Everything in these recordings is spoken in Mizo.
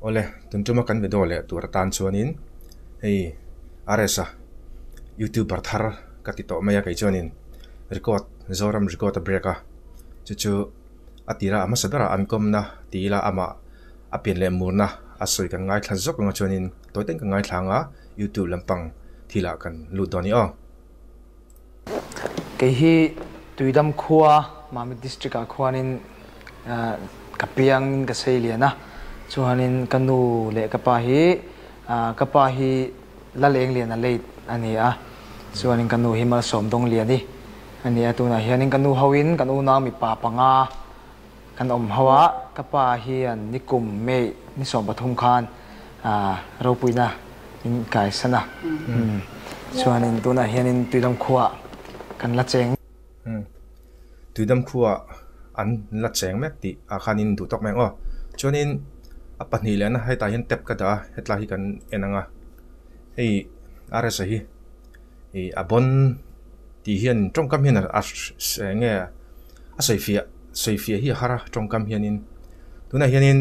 Awle tun tuma kan video leh tur atan chuanin hei RS-a youtuber thar ka ti tawh mai a kei chuanin record Zoram record a break a chu chu a tira a hmasa berah an kawmna ti ila amah a pian leh murna a sawi kan ngaithla zawk ang a chuanin tawi ten kan ngaithla ang a youtube lampang thilah kan lut dawn a ni aw. Kei hi Tuidam khua Mamit District ah khuanin ka piangin ka sei lian a, chuanin ka nu leh ka pa hi ka pa hi Lalengliana late a ni a, chuanin ka nu hi Malsawmdawngliani a ni a, tunah hianin ka nu hoin kan unau mipa panga Kan awm ho a, ka pa hian nikum May ni 13 khan ropuina min kaisan a, chuanin tunah hianin Tuidam khuaah kan la cheng. Tuidam khuaah an la cheng mek tih ah khanin duh tawk mai ang aw. Chuanin a pahnih lehna hetah hian tap ka dah a, hetlai hi kan en ang a, hei RS-a hi. Ih a bawn tih hian tawngkam hian a eng nge a sawifiah sawifiah hi a har a tawngkam hianin tunah hianin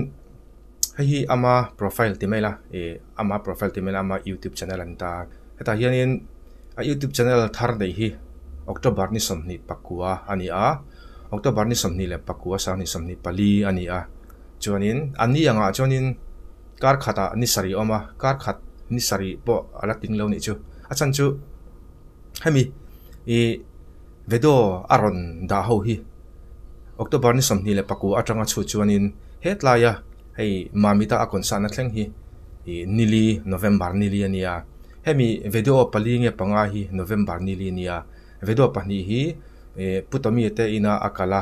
hei hi ama profile ti mai ila ih ama profile ti mai ila ama youtube channel an ta a hetah hianin a youtube channel thar neih hi October ni 29 a ni a October ni 24 2024 a ni a chuanin a ni angah chuanin. Kar khatah ni sarih a awm a, kar khat ni sarih pawh a la ting lo nih chu. A chhan chu hemi ih video a rawn dah ho hi October ni 24 atanga chhut chuanin hetlaia hei Mamita a concert na thleng hi ih nili November nili a nia. Hemi video pali nge panga hi November nili a nia. Video pahnih hi ih Pu Tommy te ina a kal a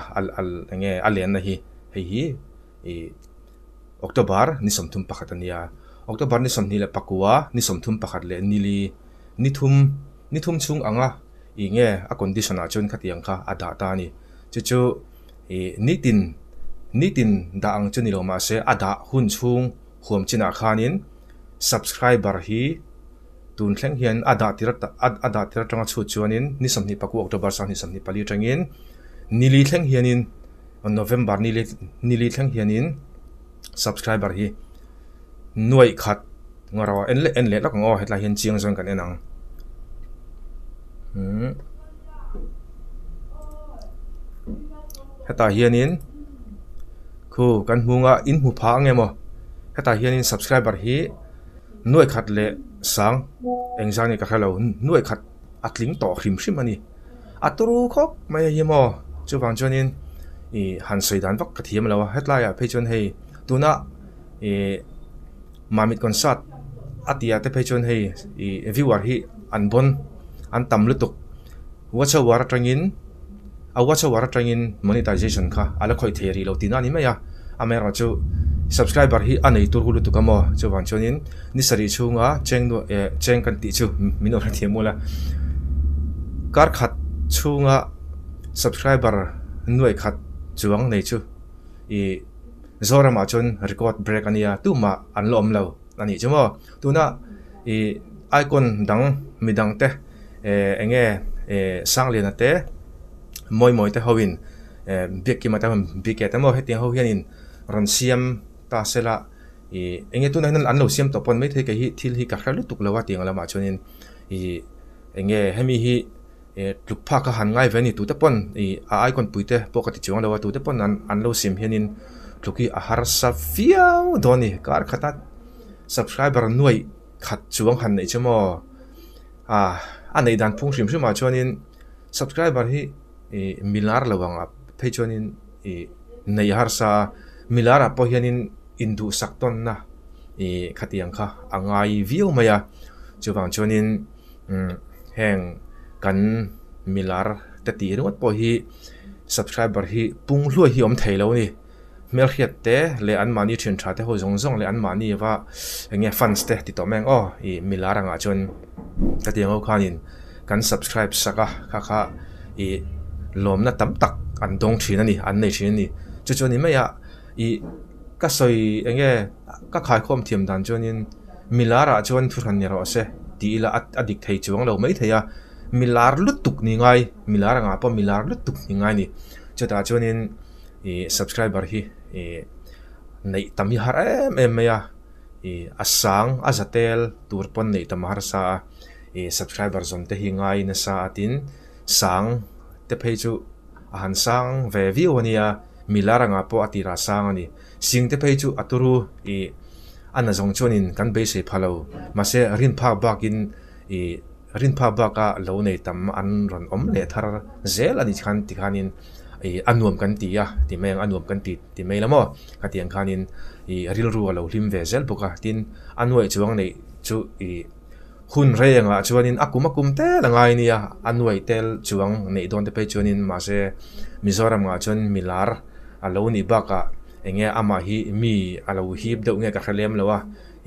eng nge a lenna hi hei hi ih. October ni 31 a nia. October ni 29, ni 31 leh nili, ni thum, ni thum chhung anga ih nge a condition ah chuan khatiang kha a dah ta a ni. Chu chu ih nitin, nitin dah ang chu ni lo mahse a dah hun chhung huam chinah khanin subscriber hi tun thleng hian a dah tir a dah tir atanga chhut chuanin ni 24 October 2024 atangin nili thleng hianin November ni li ni li thleng hianin subscriber hi nuaih khat ngaw ro en leh en leh lawk ang aw hetlai hian chiang zawng kan en ang umm hetah hianin khu kan hmung a in hmu phah ang em aw hetah hianin subscriber hi nuaih khat leh sang engzah nge ka hre lo nuaih khat a tling tawh hrim hrim a ni. A turu khawp mai a hi maw chuvang chuanin ih han sawi dan vak ka thiam lo a hetlaiah phei chuan hei tuna ih Mamit concert a tih ah te phei chuan hei ih viewer hi an bawn an tam lutuk watch hour atangin a watch hour atangin monetization kha a la khawih thei rih lo tihna a ni mai a amaherawhchu subscriber hi a nei tur lutuk a maw chuvang chuanin ni sarih chhunga cheng nuah eh cheng kan tih chu min awrh thiam ula kar khat chhunga subscriber nuaih khat chuang nei chu ih Zoramah chuan record break a nia tumah an la awm lo a nih chu maw tuna ih icon dang midang te eh eng nge eh Sangliana te Mawimawi te ho in eh Biakkima te ho in B K te maw hetiang ho hianin rawn siam ta sela. Ih eng nge tunah hian an lo siam tawh pawn maithei kei hi thil hi ka hre lutuk lo a tiang lamah chuanin ih eng nge hemi hi eh tluk phak a han ngai ve a ni tute pawn ih a icon pui te pawh ka ti chuang lo a tute pawn an an lo siam hianin tluk hi a harsa viau dawn a ni kar khata subscriber nuaih khat chuang han neih chu maw ah a neih dan phung hrim hrim ah chuanin subscriber hi ih milar lo ang ah phei chuanin ih neih a harsa a milar ah pawh hianin. Induhsak tawnna ih khatiang kha a ngai viau mai a, chuvang chuanin umm heng kan milar te tih ringawt pawh hi subscriber hi pung hluai hi a awm thei lo a ni. Hmelhriat te leh anmahni thian tha te ho zawng zawng leh anmahni va eng nge fans te ti tawh mai ang aw ih milar angah chuan khatiang ho khanin kan subscribe sak a kha kha ih lawmna tam tak an dawng thin a ni an nei thin a ni. Chu chu a ni mai a. Ih ka sawi eng nge ka khaikhawm thiam dan chuanin milar ah chuan thu hran ni rawh se tih ila a dik thei chuang lo mai thei a, milar lutuk ni ngai milar angah pawh milar lutuk ni ngai a ni. Chutah chuanin ih subscriber hi ih Neih tam hi har em em mai a, ih a sang a za tel tur pawn neih tam a harsa a, ih subscriber zawn te hi ngai nasa a tin sang te phei chu a han sang ve viau a nia, milar angah pawh a tirah sang a ni. Sing te phei chu a turu ih a na zawng chuanin kan beisei pha lo, mahse rin phak bakin ih rin phak baka lo nei tam an rawn awm leh thar zel a ni khan tikhanin ih a nuam kan ti a ti mai ang a nuam kan ti ti mai la maw khatiang khanin ih rilru a lo hlim ve zel bawk a tin a nuaih chuang neih chu ih hun rei angah chuanin a kum a kum tel a ngai nia a nuaih tel chuang neih dawn te phei chuanin mahse Mizoram ah chuan milar a lo nih bakah eng nge amah hi mi a lo hip deuh nge ka hre lem lo a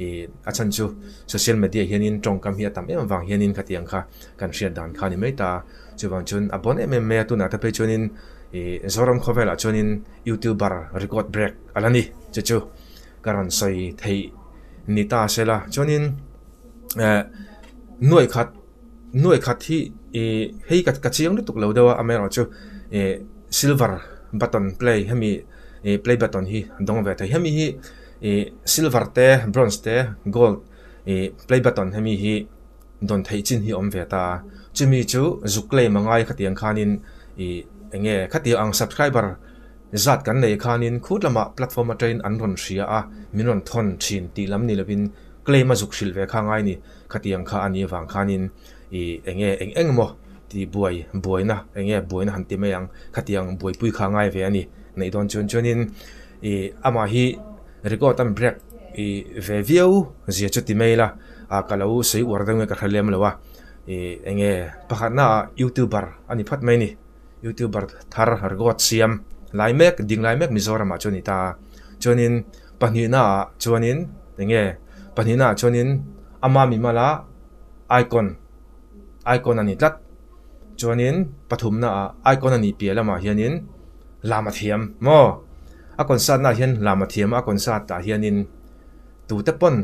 ih a chhan chu social media hianin tawngkam hi a tam em avang hianin khatiang kha kan hriat dan kha a ni mai ta. Chuvang chuan a bawn em em mai a, tunah te phei chuanin ih Zoram khawvelah chuanin youtuber record break a la ni chu chu ka rawn sawi theih ni ta se la. Chuanin eh nuaih khat nuaih khat hi ih hei ka ka chiang lutuk lo deuh a amaherawhchu ih silver button play hemi ih play button hi dawng ve thei. Hemi hi ih silver te bronze te gold ih play button hemi hi. Dawn theih chin hi awm ve ta a, chumi chu zuk claim a ngai khatiang khanin ih enge khatiang ang subscriber zat kan nei khanin khut lamah platform atangin an rawn hria a, min rawn thawn thin tih lam ni lovin claim a zuk hrilh ve kha ngai ni, khatiang kha a nih avang khanin ih enge eng eng emaw tih buai buaina enge buaina han ti mai ang khatiang buaipui kha ngai ve a ni neih dawn chuan chuanin ih amah hi record an break ih ve viau zia chu ti mai la ah ka lo sawi uar deuh nge ka hre lem lo a ih eng nge pakhatna ah youtuber a ni phawt mai a ni youtuber thar record siam lai mek ding lai mek Mizoram ah chuan a ni ta a chuanin pahnihna ah chuanin eng nge pahnihna ah chuanin ama mimala icon icon a ni tlat chuanin pathumna ah icon a nih piah lamah hianin. Lama thiam maw? A concert naah hian lama thiam a, a concert ah hianin tute pawn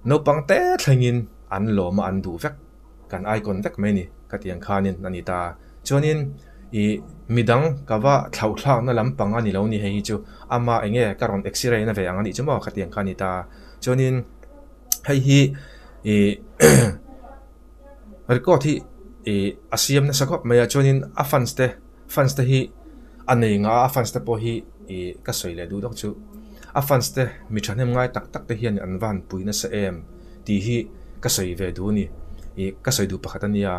naupang te thlengin an lawm a, an duh vek, kan icon vek mai a ni ka ti ang khanin a ni ta. Chuanin ih midang ka va thlauhthlakna lampang a ni lo ni hei hi chu ama eng nge ka rawn x-ray na ve ang a nih chu maw ka ti ang kha a ni ta. Chuanin hei hi ih record hi ih a siam nasa khawp mai a chuanin a fans te fans te hi a nei ngah a a fans te pawh hi ih ka sawi leh duh deuh chu a fans te mi thahnem ngai tak tak te hian an van pui nasa em tih hi ka sawi ve duh a ni ih ka sawi duh pakhat a nia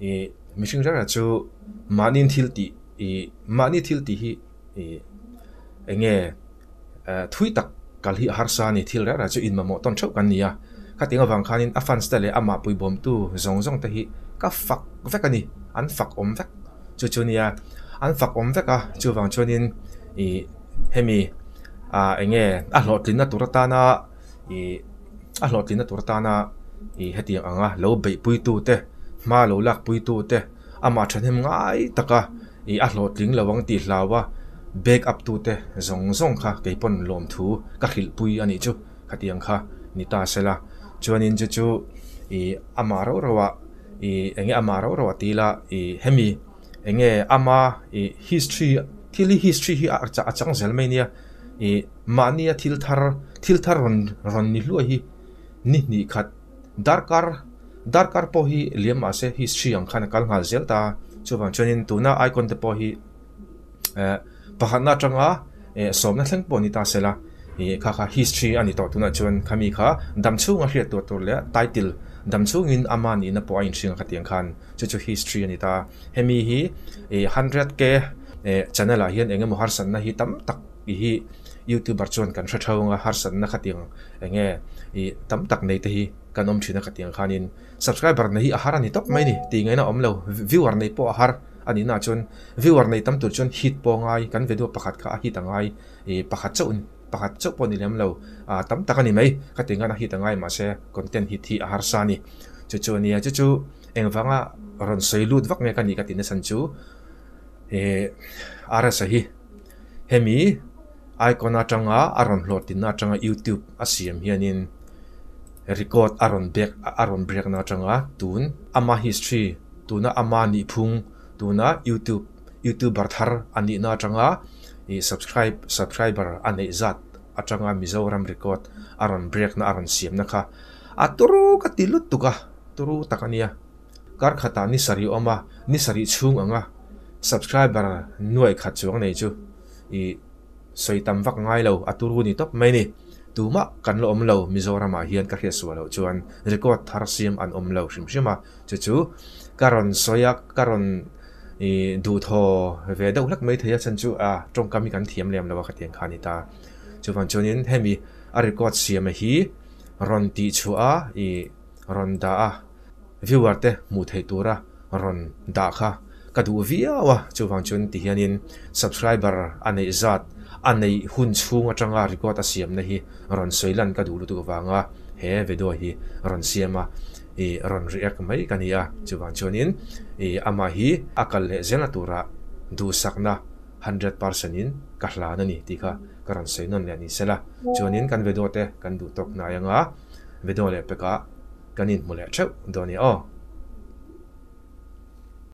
ih mihring reng reng chu mahni thil tih ih mahni thil tih hi ih eng nge. Thui tak kal hi a harsa a ni, thil reng reng chu inmamawh tawn theuh kan ni a, khatiang avang khanin a fans te leh amah puibawmtu zawng zawng te hi ka fak vek a ni, an fak awm vek chu chu nia, an fak awm vek a, chuvang chuanin ih hemi ah eng nge a hlawhtlinna tur atana ih a hlawhtlinna tur atana ih hetiang anga lo beihpuitu te hma lo lakpuitu te amah thahnem ngai taka. Ih a hlawhtling lo ang tih hlau a, back up tu te zawng zawng kha kei pawn lawmthu ka hrilh pui a nih chu khatiang kha ni ta se la. Chuanin chu chu ih amah rauh rauh ah ih eng nge amah rauh rauh a ti ila ih hemi eng nge ama ih history thil hi history hi a chang zel mai nia ih mahnia thil thar thil thar rawn rawn ni hluai hi ni hnih khat darkar darkar pawh hi liam mah se history ang khan a kal nghal zel ta chuvang chuanin tuna icon te pawh hi eh pakhatna atanga eh sawmna thleng pawh a ni ta se la ih kha kha history a ni tawh tunah chuan khami kha dam chhunga hriat tur tur leh title dam chhungin ama nihna pawh a inhring a khatiang khan chu chu history a ni ta hemi hi ih hundred k eh channel ah hian eng emaw harsatna hi tam tak hi youtuber chuan kan hre thau anga harsatna khatiang eng nge ih tam tak nei te hi kan awm thin a khatiang khanin subscriber nei hi a har a ni tawp mai ni tih ngaihna awm lo viewer nei pawh a har a nih naah chuan viewer nei tam tur chuan hit pawh a ngai kan video pakhat kha a hit a ngai ih pakhat chauh pakhat chauh pawh a ni lem lo ah tam tak a ni mai khatiang khan a hit a ngai mahse content hit hi a harsa a ni chu chu a nia chu chu engvanga rawn sawi lut vak nge ka nih ka tih nachhan chu ih R_S_A hi. Hemi icon atanga a rawn hlawhtlinna atanga youtube a siam hianin record a rawn back a rawn break na atanga tun ama history tuna ama nihphung tuna youtube youtuber thar a nihna atanga ih subscribe subscriber a neih zat. atanga Mizoram record a rawn break na a rawn siam na kha a turu ka ti lutuk a, turu tak a nia. Kar khatah ni sarih awm a, ni sarih chhung anga subscriber nuaih khat chuang nei chu i sawi tam vak ngai lo, a turu ni tawp mai ni. Tumah kan la awm lo Mizoramah hian ka hriat suah loh chuan record thar siam an awm lo hrim hrim a, chu chu ka rawn sawi a, ka rawn i duhthaw ve deuh hlek mai thei a chhan chu a tawngkam hi kan thiam lem lo a khatiang kha a ni ta. Chuvang chuanin hemi a record siam a hi rawn tihchhuah a i rawn dah a. Viewer te hmuh theih tura rawn dah kha ka duh viau a, chuvang chuan ti hianin subscriber a neih zat a neih hun chhung atanga record a siamna hi rawn sawi lan ka duh lutuk avanga he video hi rawn siam a i rawn react mai ka ni a, chuvang chuanin i amah hi a kal leh zelna tura duhsakna 100% in ka hlan a ni tih kha ka rawn sawi nawn leh a ni sela, chuanin kan video te kan duh tawk hnai anga video leh pekah. Kan inhmu leh theuh dawn e aw.